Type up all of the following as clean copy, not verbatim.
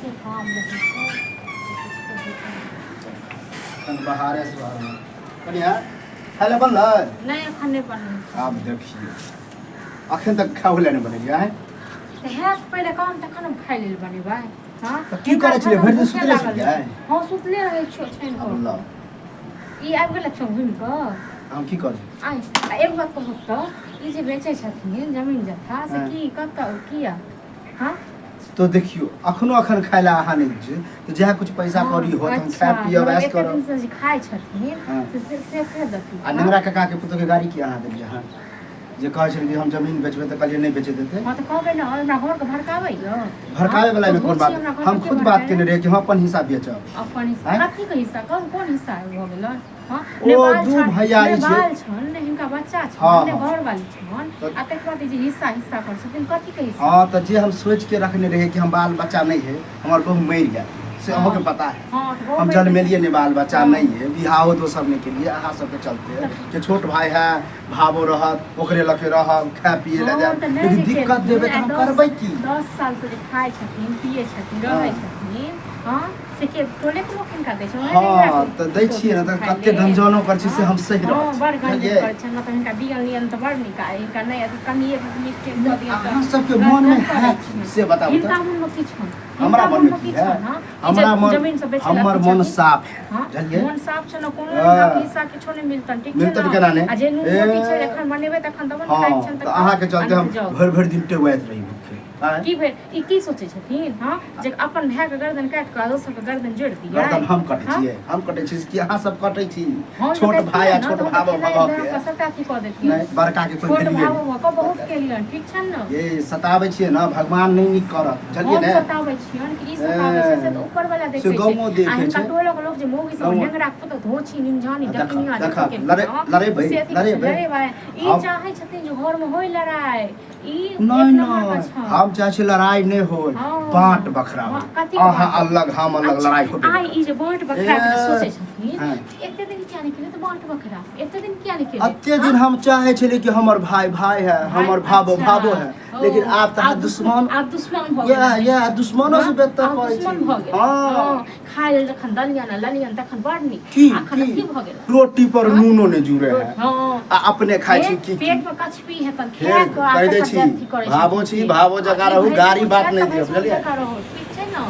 एते काम रहै छै किछु कहै के नहि। एखन बाहरे से आबै कनिया खाय लए बनलै? नहि, एखन नहि बनलै छै। आब देखियौ, अखन तक खाओ लए नहि बनेलियै आँय? तऽ हैत पहिले काम, तखन हम खाय लेल बनेबै। हँ, तऽ की करै छलियै? भरि दिन भूखे सुतले लागल छलियै? रहै। हँ, सुतले रहै छियै ओछाइन आब पर। लाउ। ई आबि गेल छौ घुमि कऽ? हम की करू? आइ आ एगो बात कहू तऽ, ई जे बेचै छथिन जमीन जथा से की कतऽ किया? हँ, तो देखियौ, अखनो अखन खाय लए अहाँ नहि छै तऽ जएह कुछ पैसा कौड़ी होत हम खायब पियब मतलब ऐश एते करब। दिन से जे खाइ छथिन से से देथिन? आ नेंगरा काका के पुतोह के गाड़ी की अहाँ देलियै हँ? जे कहै छलै कि हम जमीन बेचबै तऽ कहलियै नहि बेचै देतै। हँ, तऽ कहबै ने, हमरा घरके भड़काबै यऽ। भड़काबै वला मे कोन बात? हम खुद बात केने रहियै कि हम अपन हिस्सा बेचब। अपन हिस्सा? आँय? कथी के हिस्सा? कोन कोन हिस्सा भऽ गेलन? हँ, ओ ने बाल दू छन, भैयारी ने छै। बाल छन, ने हिनका बच्चा छन, ने घरवाली छन, आ तकर बाद ई जे हिस्सा हिस्सा करै छथिन, कथी के हिस्सा? हँ, तऽ जे हम सोचि के रखने रहियै कि हम बाल बच्चा नहि है, हमर बहु मरि गेल, से अहूँके पता है। हँ, तऽ बहु हम मरि गेल। जन्मेलियै नहि, बाल बच्चा नहि है, बियाहो दोसर नहि केलियै अहाँ सबके चलते कि छोट भाय है, भावो रहत, ओकरे लऽ के रहब, खाय पिए लए हँ, जायब। तऽ नहि लेकिन जे दिक्कत केलखिन, देबै तऽ आइ हम 10 करबै की? 10 साल से जे खाइ छथिन, पियै छथिन, रहै छथिन, हँ, से के टोले के लोक हिनका दै छै? ओहे ने हँ, हिनका तऽ दै पुतोह छियै ने दै तऽ छै खाय कते लेल। गंजनो करै छी से हँ हम सहि हँ रहल छी। बड़ गंजन बुझलियै? करै छै। मतलब हिनका दियन लियन तऽ बड़ नीक आ हिनका नहि अथी कनिए मिस्टेक नहि कऽ दियन तऽ अहाँ सबके मोनमे गंजन है करै की छै। से बताबू तऽ। हिनका मोनमे की छनि? हमरा हिनका मनमे मोनमे की की है? छनि? हँ, कि जे हमरा मन जमीन सब बेचै लए हमर अथी मन छथिन? साफ है। हँ, बुझलियै? मोन साफ छै ने, कोनो हिनका हँ हिस्सा किछो नहि मिलतनि, ठीक छै मिलतनि ने? केना नहि? आ जे नून ए रोटी छै एखन बनेबै तखन तब ने खायके हँ, छनि तऽ तऽ खाउ अहाँके आ चलते नहि हम तऽ जाउ। भरि भरि दिन टेंगुआइत रही भूखे आँय। की भेल? ई की सोचै छथिन? हँ, जे अपन भायके गर्दन काटि कऽ दोसरके गर्दन जोड़ि दियै? गर्दन हम कटै हँ छियै? हम कटै छी कि अहाँ सब कटै छी? हम जे छोट भाय कटितियै आ ने छोट तऽ हम तऽ भाव खेनाइ भऽ दऽ के कऽ सभटा अथी कऽ देतियनि। नहि, बड़का के कोई छोट वैल्यूए भाव नहि। भऽ कऽ बहुत केलियनि, ठीक छनि ने? ये सताबै छियै ने, भगवान नहि नीक करत, बुझलियै हम ने? सताबै छियनि कि ई सताबै छै, से तऽ ऊपर वाला से देखै छै। गामो आ देखै हिनका छै। टोलक लोक जे मौगी सब गामो नेंगरा के पुतोह धोछी निमझानी देखऽ डकनिया देखऽ जते के लड़े लड़ेबै से अथी करै छै। लड़ेबै। लड़ेबै ई हम चाहै छथिन जे घरमे होय लड़ाइ। ई एक नहि नम्बर के नहि छनि। हम चाहै छी लड़ाइ नहि होय, बाँट बखरा हँ, होय। कथी के अहाँ बाँट? अलग, हम अलग। अच्छा, लड़ाइ होबे आइ नहि ई जे बाँट बखरा के जे ए, सोचै छथिन, एते दिन किया नहि केलियै तऽ बाँट बखरा एते दिन किया नहि केलियै? एते दिन हम चाहै छलियै कि हमर भाय भाय है, हमर भाबो भाबो है, लेकिन आब तऽ अहाँ दुश्मन। आब दुश्मन भऽ या गेल। या दुश्मनो से बेहतर आब करै दुश्मन छी। भऽ गेल। हँ। खाय लेल जखन दलियन आ ललियन तखन बड़ नीक। की अखन की अथी भऽ गेल। रोटी पर नूनो नहि जुड़े है हँ आ अपने खाइ छी की की पेट में कछपी हेतन फेर खा कऽ आ कहि दै तकर छी, बाद अथी करै भाबो छथिन छी, से। भाबो जकाँ आ ई रहू, भैंसुर गारि बात छथि नहि तऽ दिअ, भैंसुर बुझलियै? जकाँ रहू, ठीक छै ने?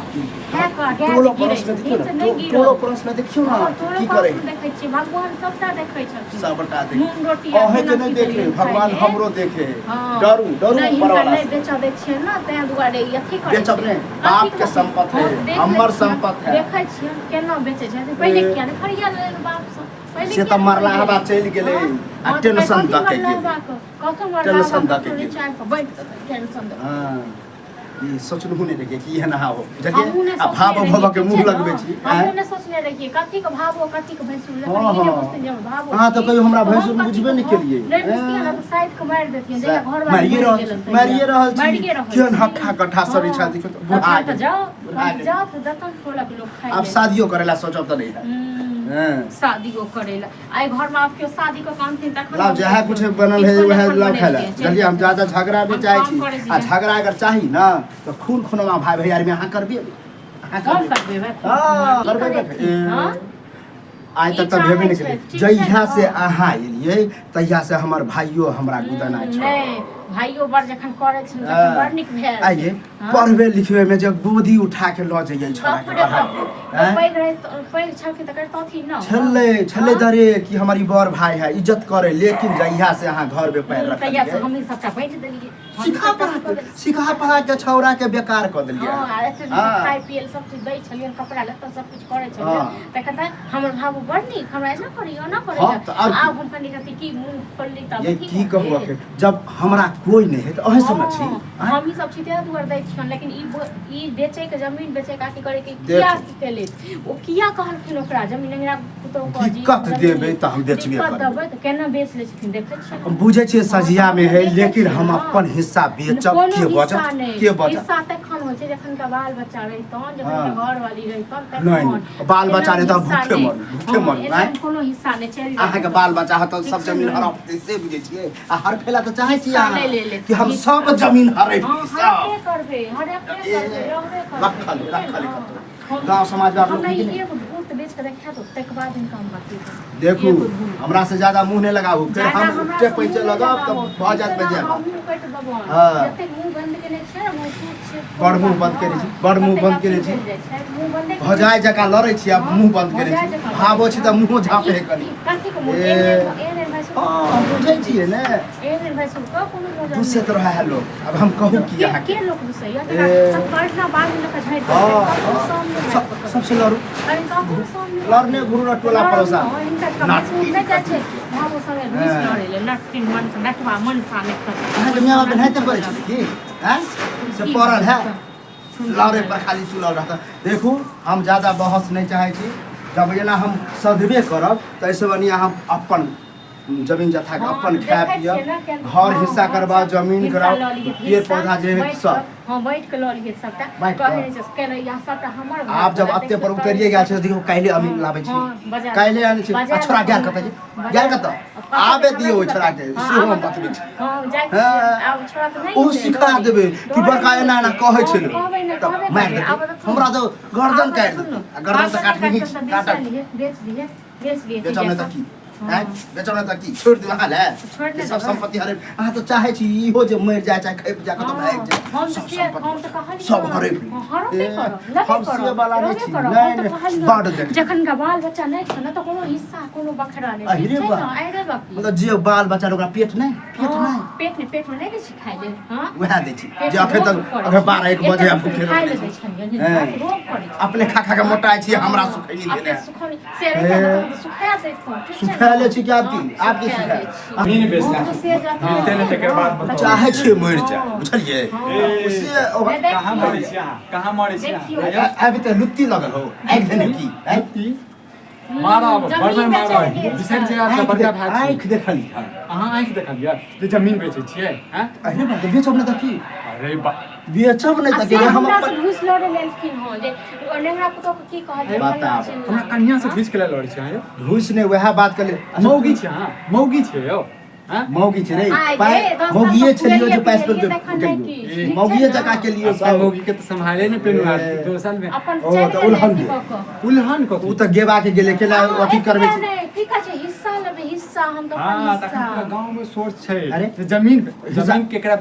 खा कऽ आ गैस टोलो गिरै पड़ोस में देखियौ छथिन से ने, नहि गिरल। टोलो पड़ोस में देखियौ ने। हँ, टोलो की करै पड़ोसमे देखै छियै, भगवान सबटा देखै छथिन। सबटा देख नून रोटी आ अहें के केना नहि की देखे देलियनि खाय भगवान लेल। हमरो देखे। हँ। डरू डरू नहि ऊपर हिनका वाला नहि से। बेचऽ दै छियनि ने, ताहि दुआरे ई अथी करै बेचब छै। नहि, कथी बाप के कथी? संपत्ति हँ, है, देख लै हमर छियनि, संपत्ति है। देखै छियनि केना बेचै छथिन। पहिले ए। किया नहि फरिया लेलनि बापसँ? पहिले से किया तऽ नहि मरलाहबा फरियेलनि? चलि गेलै हँ, आ हँ, तऽ टेंशन कथी दऽ के गेलै। मरलाहबाके? कथी टेंशन मरलाहबाके? दऽ के तोरे गेलै। चारि कऽ बाँटि देतनि, टेंशन दऽ के। हँ, ई सोचलहुँ नहि रहियै कि एहन अहाँ हो, बुझलियै? हमहूँ नहि आ सोचने भाव रहियै, भव के ठीक मुँह छै ने? लगबै छी हमहूँ आँय? नहि सोचने रहियै कथी के भावो कथी के भैंसुर, जखन हँ ई नहि हँ बुझथिन जे हमर भावो अहाँ तऽ छी, कहियो हमरा तऽ हम भैंसुर कथी बुझबे के नहि केलियै। नहि बुझतियै ने तऽ साइड के मारि देतियै, जहिया घरवाली मारिए मरि रहल गेलन छी, तहिया। मारिए रहल छी। मारिए रहल केहन छी। हट्ठा कट्ठा शरीर छल, देखियौ तऽ बुढ़ा तखन तऽ गेल, जाउ, बुढ़ा तखन गेल। जाउ तऽ जतन टोलक लोक खाइ आब लेल। शादियो करै लए सोचब तऽ नहि हैत। हँ। शादियो करै लए आइ घरमे आब केओ शादी कऽ के आनथिन तखन लाउ हम जएह सोचबै। कुछ बनल है किछो उएह नहि लाउ खाय लए, बनेलियै, चलि बुझलियै? हम जेतै। ज्यादा झगड़ा नहि हम चाहै काम छी। करै छी आ जे- झगड़ा अगर चाही ने तऽ खून खुनमा भाय भैयारीमे अहाँ करबे नहि, अहाँ हम करबे। करबेबै खून हँ, खुनमा? की करबे करेथिन? ने। हँ? आइ ई तक तऽ भेबे चाहै नहि छै, केलै। ठीक छै जहिया ने? से अहाँ एलियै तहिया से हमर भाइयो हमरा गुदना छल। नहि, भाइयो बड़ जखन करै छल तखन बड़ नीक भेल। आइये हँ? पढ़बे लिखबे में जे गोदी उठा के लऽ जइयै छौड़ा बाप के रे पढ़ाबे। बाप, ओ आँय? पैघ रहै पैघ छलखिन तऽ करितथिन ने? छलै छलै हँ? दरे कि हमर ई बड़ भाई है, इज्जत करे, लेकिन जहिया से अहाँ घर में पैर तहिया से रखलियै हमही सबटा बाँटि देलियै, हमही सिखा सबटा पढ़ा कऽ के देलियै। सिखा पढ़ा के छौड़ा के बेकार कऽ देलियै। हँ, आ एते दिन हँ। खाय पियै लए सब चीज दै छलियनि, कपड़ा लत्ता सब किछु करै छलियनि, तखन तऽ हमर भाबू बड़ नीक, हमरा एना करी ओना करी। हँ, तऽ आर की? आब हम कनि रति की मुँह खोलली तब ये अथी की भऽ कहू गेल। अखन जब हमरा कोई नहि है तऽ अहीं सब ने छी। हँ, आँय? हमही सब छी ताहि दुआरे दै छियनि, लेकिन ई बेचैके जमीन बेचैके अथी करैके देख। किया अथी केलथि? ओ किया कहलखिन ओकरा जमीन नेंगरा पुतोह कऽ जी दिक्कत जमीन देबै तऽ हम बेचबे दिक्कत करबै। देबै तऽ केना बेच लै छथिन, देखै छियै। हम बुझै छियै हँ, सझिया तऽ में है, हमहूँ देखै लेकिन छियै हम ने। अपन हिस्सा बेचब कोनो के हिस्सा बजत? नहि के बजत? हिस्सा तखन होइ छै जखन का बाल बच्चा रहितौं जखन हाँ। का घर वाली रहितौं नहि, तखन नहि, बाल बच्चा एना रहतौ, हिस्सा भूखे नहि। मरू, भूखे हाँ, मरू, एना आँय? कोनो हिस्सा नहि चलि अहाँके बाल बच्चा हत सब ठीक छै जमीन ने? हड़प से बुझै छियै आ हड़पेला तऽ चाहै छी हिस्सा अहाँ नहि ले लेथिन, कि हम हिस्सा। सब जमीन हड़प हाँ, ली सब हड़पे करबै हड़पे ए, करबै रहबे करबै रखल ठीक छै रखल ने? कतौ हम- गाँव समाज में हमरा लोक ई एगो भूत बेच के देखा दो तकर बाद इनका हम बतेबै देखू एगो भूत। हमरा से ज्यादा मुंह नहीं लगाबू फिर ज्यादा हम हमरा उठे से पैसे मुँह नहि लगाब तब लगाबो। भऽ जायत इतना बजे हम मुँह कटि देबो। हाँ। जतेक मुँह बंद केने छियै ने, मुँह सूट छै। बड़ मुँह बंद केने छी, बड़ मुँह ततेक बंद केने अथी छी। भेल जाइ छै, मुँह बंदे केने भजाय जकाँ लड़ै छी आब हाँ, मुंह बंद केने भौजाइ छी जकाँ भावो छी तऽ मुँहो झाँपे है ई- कनी ई कथी के मुँह? ए। एहन एहन भाइ सब- हाँ हम बुझै छियै ने एहन भाइ सब के कोनो मजा नहि। दुसैत रहै है लोग अब हम कहू की के अहाँके के लोक दुसैया ए। तकरा सब पढ़ना बाद में लोक झाड़ि हाँ देतै। ककरो हाँ, सामने सब भाइ सबसे लड़ू अरे ककरो सामने लड़ने घुरू न टोला पड़ोसा नाटकी अहाँके माय बाप एनाहिते करै छलै की आँय से पड़ल है लड़े पर खाली चुलल रहता देखू हम ज्यादा बहस नहि चाहै छी जब एना हम सधबे करब तऽ एहिसँ बढ़िआँ हम अपन जमीन जथा के हाँ, अपन खाय देखै छियै ने पियब केना- घर हाँ, हिस्सा हाँ, करबा सब जमीन हिस्सा कराओ लऽ लिहे, पेड़ हिस्सा पौधा जे है बाँटि सब कऽ, हाँ बाँटि कऽ लऽ लिहे सबटा बाँटि कऽ। कहै छै केना इएह सबटा हमर घर आब जब भेलै, अते पर देखियौ उतरिए गेल छै देखियौ काल्हि अमीन हाँ, लाबै छी हाँ, बाजार- काल्हि आनै छी आ बाजार- छोड़ा गेल कतऽ छै गेल कतऽ आबे दियौ ओहि छोड़ा के हाँ, सेहो हम आबे बतबै छी हाँ, जाइ छी, हाँ। आब छोड़ा तऽ नहि ओ हेतै, सिखा डरे- देबै कि डरे बड़का एना एना कहै हाँ, छलै कहबै ने, तऽ कहबे मारि करबै, आब देतै तऽ हमरा तऽ गर्दन आब काटि सुन देतै ने, आ गर्दन तऽ गर्दन काटने काटतै तऽ काटत बेच लिहे, बेच लिहे, बेच लिहे, बेचब नहि तऽ की हाँ। आँय बेचब नहि तऽ की छोड़ि दियौ अहाँ लए छोड़ि नहि ई सब देबै। सम्पत्ति हरे अहाँ तऽ चाहै छी इहो जे मरि जाय चाहे खपि जाय कतौ हाँ, भागि जाय हम तऽ सब से- हम सम्पत्ति तऽ कहलियै सब हँ, हड़पि ली। हँ, हड़पे ए, करब, लेबे हम करब, से वाला नहि रहबे छी करब, नहि हम तऽ नहि कहलियै बड देख जखन का बाल बच्चा नहि छै ने तऽ कोनो हिस्सा कोनो बखरा नहि अहिरे ठीक छै बा। ने अहिरे बा की। मतलब जे बाल बच्चा ओकरा पेट नहि पेट हाँ, नहि पेट नहि पेट में नहि दै छै खाइ लेल हाँ वएह दै छी पेट जे अखन रोग तक करै अखन छै। 12 1 बजे एतेक आ भूखे खाइ रहै लए दै छी छलियै हैं। रोग करै छै अपने खा खा के मोटाइ छी हमरा सुखैनी अपने देने सुखौनी से रहै ने तऽ सुखा दैतहुँ ठीक छै ने? सुखायले छी कि आब की हाँ, आब की सुखा सुखाय दै छी। जमीन बेचना हम तऽ से जाता मिलते नहि तकर बाद बताउ। चाहै छियै मरि जाय बुझलियै हाँ। से ओ- नहि, कहाँ मरै छी अहाँ कहाँ मरै छी अहाँ? देखियौ। भैया, आबि तऽ लुत्ती लगल हो आबि देने की आँय? लुत्ती मारब जमीन घर में बेचै मारब गेल बिसरि छै। जायब तऽ बड़का भाय छी आँखि देखलियै अहाँ आँखि देखलियै जे जमीन बेचै छियै हैं अरे बाप रे, बेचब नहि तऽ की अरे बा बेचब नहि आ तऽ से की हम हमरा से अपन घूस लऽ लेलखिन हँ जे नेंगरा पुतोह के की कहलियै बताब। हमरा कनिया से घुसि के लड़ै छै अहाँ यौ घूस नहि वएह बात कले मौगी छै अहाँ मौगी छै यौ हैं मौगी छै रे आइ पाइ गे, दस साल मौगिए तक छलियो जे पुरलियै, पाइस पर पुरलियै, तखन नहि की। केलियो ठीक मौगिए छै ने? जकाँ केलियो अपन सब मौगी के तऽ सम्हाले नहि पेलू ए। आब दोसर में अपन ओ, चलि तऽ गेलै उलहन अथी दे। कऽ कऽ। उलहन कथी ओ तऽ गेबा के गेलै केला हाँ, अथी करबै एतबे छै नहि, की कहै छै हिस्सा लेबै हिस्सा हम तऽ अपन हाँ तखन हिस्सा पूरा गाँव में सोच छै अरे? जे जमीन हिस्सा- जमीन केकरा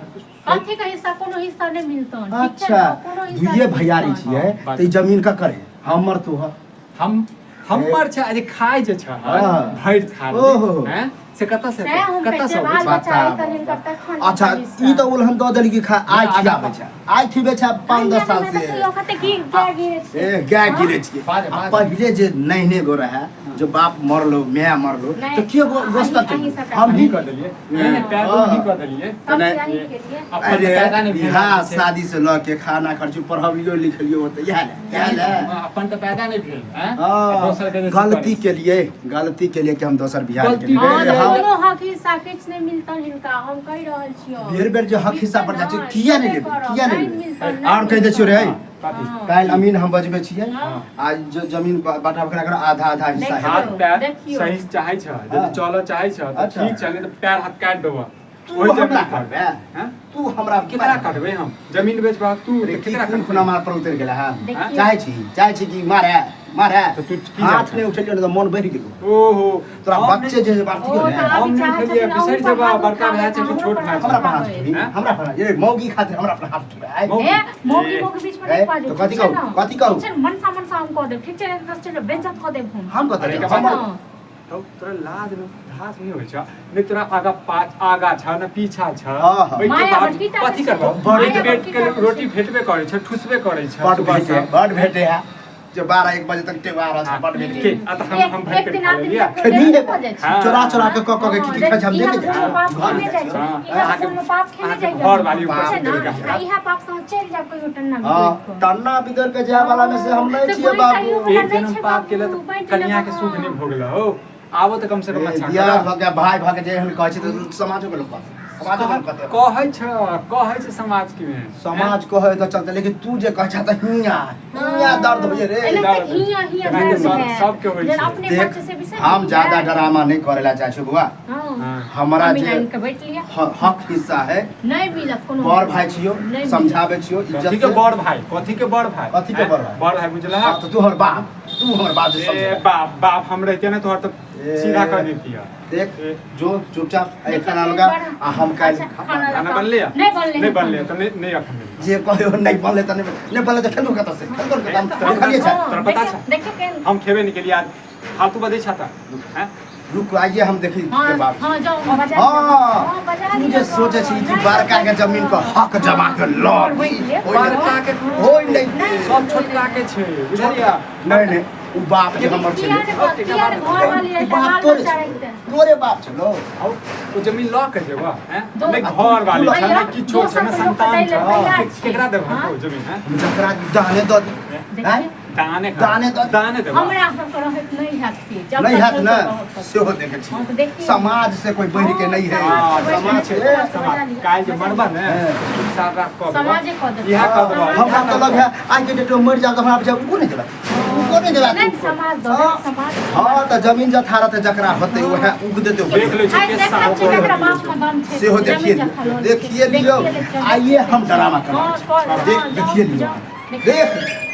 कथी के हिस्सा कोनो हिस्सा नहि मिलतन ठीक छै अच्छा ने कोनो हिस्सा दुइये नहि भैयारी मिलतन। छियै हाँ, तऽ ई जमीन ककर है हमर तोहर हम हमर छै आ जे खाय जे छै हाँ। भरि थाली ओहो। हैं से कतऽ से सएह हम कतऽ कहै से छियै, अबै बाल छै? बच्चा बताब। एतन हिनकर तखन अच्छा हिनकर हिस्सा। ई तऽ उलहन दऽ देली कि खा आइ आगा खियाबै छै आइ खिबै छै 5-10 साल कनिया से के देखियौ कते की गाय गिरे छै। ए गाय गिरे छियै बाज, आ बाज। पहिले जे नहिने गो रहै जो बाप मरलो माय मरलो नहि, तऽ के गो गोश्त अहीं- अहीं सबटा हम हमही ही कऽ देलियै नहि नहि पैर हाँ। हमही कऽ देलियै सब नहि, अहीं केलियै। अपन अरे पैदा नहि भेल बियाह छै। शादी से लऽ के खाना खर्च पढ़बियो लिखलियो तऽ इएह ले इएह ले हाँ, अपन तऽ पैदा नहि भेल हैं आ हाँ, दोसर के जे गलती के लिए गलती के लिए कि हम दोसर बियाह गलती केलियै। हाँ, रे, तऽ हम कोनो हक हिस्सा किछु नहि मिलतन हिनका हम कहि रहल छियौ बेर बेर जे हक हिस्सा पर जाइ छै किया नहि लेबै किया नहि लेबै लेबै आओर कहि दै छियौ रे कथी? काल्हि अमीन हम बजबै छियै हाँ। आ जो जमीन बाटा बकरा कर आधा आधा हिस्सा देखियौ। हेतै हाथ पैर देखियौ। सही चाहै छ यदि हाँ। चलऽ चाहै छ तऽ अच्छा। ठीक छै नहि तऽ पैर हाथ काटि देबऽ तू ओहि हमरा जमीन पर करबे हैं? तू हमरा केकरा काटबै हम जमीन बेचबा तू अरे तऽ की केकरा खून काटबै? खुना मार पर उतरि गेला है देखियौ। चाहै छी कि मारे मारे तऽ तू की हाथ चाहै नहि उठेलियो ने तऽ मन बढ़ि गेलो ओहो तोरा हम बच्चे जे बात ओ थियो तऽ ने अभी हम नहि चाहै उठेलियै, छथिन, बिसरि अहूँ पर जेबा, हाथ बड़का भाय छै कि उठाबै, छोट हमरो भाय पर छै? हमरा पर हाथ उठाबै। उठेबही हैं? हमरा पर ये मौगी खातिर हमरा पर हाथ उठेबै आइ मौगी। ए, मौगी मौगी बीच में ए, नहीं बाजू तऽ कथी ठीक छै कहू? ने? कथी कहू? ठीक छै ने? मनसा मनसा हम कऽ देब ठीक छै ने? दस चलो बेइज्जत कऽ देब हम हम कतऽ अरे जाउ? के हमर हँ। तब तोरा लाज में धास नहीं होइ छ नहि तोरा आगा पाछ आगा छ न पीछा छ हाँ, हाँ। ओहिके माया बाद बड़की टा कथी छै। करबो बड़ पेट माया पेट बड़की के टा छै। रोटी भेटबे करै छ ठुसबे करै छ बड सुबह भेटे से। बड भेटे है जे 12 1 बजे तक टेवा रहा छै बड भेटे के आ तऽ हम हम भरि एक पेट दिन खा आध दिन लेलियै तक खेबही लेट भऽ जाइ छै। हाँ। चोरा चोरा के कऽ कऽ के की की खाइ छै हम इएह देखे कोनो पाप घर खेने जाइ छै। हाँ। इएह कोनो पाप खेने अहाँके जाइ घर वाली ऊपर छै से ने? देलकै हमरा। आ इएह पाप से अहाँ चलि जायब कहियो टन्ना हाँ बिगड़ि कऽ। टन्ना बिगड़ के जाय वाला में से हम नहीं तऽ छियै कोई बाबू कहियो एक नहि जन्म छै पाप केला बाबू, तऽ बाँटि कन्या के लेबै सुख अहाँ। नहि भोगल हो आबो तऽ कम से कम ए, अच्छा दियाद करऽ। भऽ के भाय भऽ के जे एहन कहै छै तऽ समाजो के लोक कहतै। समाजो के कहते कहै छ, कहै छै समाज के में। समाज कहै तऽ चलते, लेकिन तू जे कहै छ तऽ हियां हियां दर्द होइए रे। एना तऽ हियां हियां एनाहिते दर्द सब- है। सबके होइ जेना छै। अपने देख, बच्चे से बिसरि हम गेलियै। ज्यादा ड्रामा नहीं करे ला चाहे छी बुआ। हाँ। हाँ। हमरा हम जे लाइन के बैठ लिया। हक हिस्सा है, नहीं मिलत कोनो। बड़ भाई छियो, नहीं मिलत। समझावे छियो इज्जत कथी के से। बड़ भाई? कथी के बड़ भाई? कथी के बड़ भाई? बड़ भाई बुझला? हाँ, तो तू हमर बाप, तू हमर बाप जे ए समझे। बाप, बाप हम रहते ना तोहर तो ए। सीधा कर देती है। देख, ए। जो चुपचाप ए देखियो, खाना फिर लगा बड़ा- आ हम काल्हि अच्छा, खाना खाना लगा। बनले? नहीं बनले। नहीं बनले तो नहीं नहीं अखन मिलल। जे कहियो नहीं बनले त नहीं बनले त खेलू कतऽ से, खेलू कतऽ हम तोरा खालिए छै। हाँ, तोरा पता देखियो- छौ? देखियो केहन। हम खेबे नहीं केलियै आज, फालतू बजै छा त हैं? रुक, आइए हम देखी हाँ, के बाप। हाँ, जाओ, बाजार हाँ, हाँ, बाजार तू जे लिअ, सोचे छी कि नहीं, बड़का के जमीन पर हक जमा के लड़ बड़का के होय नहीं। सब छोटका के छै, बुझलियै? नहीं नहीं, उ बाप जे हमर किया छलै रे बाप, किया रे घर वाली उ है, बाप बाल तोरे बच्चा छलो, रहिते। तोरे बाप छलो। आउ ओ जमीन लऽ के जेबह हैं? दो- नहि घर वाली छै, भैया, नहि किछो छै, नहि दोसर के लोक संतान दै छै। लए तैयार के- छी। केकरा देबह हाँ? ओ जमीन हैं? हम जकरा दाने दऽ दी। देखिए। हैं? दाने दाने दऽ- दाने देबह। हमरा सबके रहैत नहीं हैत से। जब नहीं तक हैत हम ना, सब रहब तब। सेहो देखै छी। हाँ, तऽ देखियौ। समाज से कोई बढ़ि के नहीं है। हाँ, समाज छै, से समाज। काल्हि जे मरबह ने हाँ। सार राख कऽ देबह। समाजे कऽ देतै। इएह कऽ देबह। हमरा तऽ लग है आइ के डेट में मरि जाब तऽ हमरा बच्चा उनको नहीं देबा, उनको नहीं देबा। नहीं, समाज दऽ देत, समाज। हाँ, तऽ जमीन जथा रहतै जकरा होतै उएह उग देतै। देख लै छै आइ के देखै साल छियै ककरा बाप मे दम छै। सेहो देखिए जमीन जथा लियौ, लऽ लेतै। देखिए लियौ। देखिए लियौ। आइए हम ड्रामा हाँ, करबै कर, देख हाँ, देखिए जाउ, लियौ। जाउ। देख।